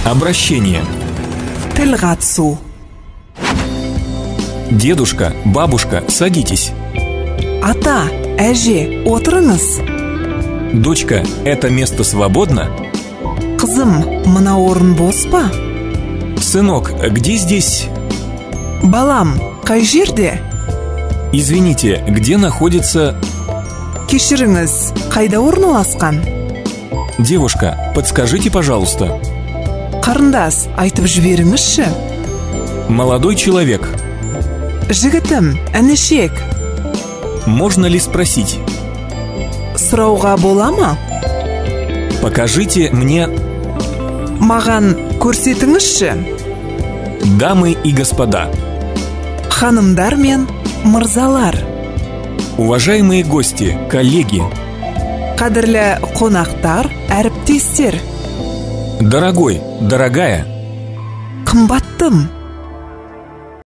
Обращение. Тіл қатысу. Дедушка, бабушка, садитесь. Ата, әже, отырыңыз. Дочка, это место свободно? Қызым, мына орын бос па? Сынок, где здесь? Балам, қай жерде? Извините, где находится... Кешіріңіз, қайда орналасқан? Девушка, подскажите, пожалуйста. Қарындас, айтып жіберіңізші. Молодой человек, Жігітім, інішек, можно ли спросить? Сұрауға бола ма? Покажите мне, Маған көрсетіңізші. Дамы и господа, Ханымдар мен мырзалар, уважаемые гости, коллеги, қадірлі қонақтар, әріптестер, дорогой, дорогая, қымбаттым,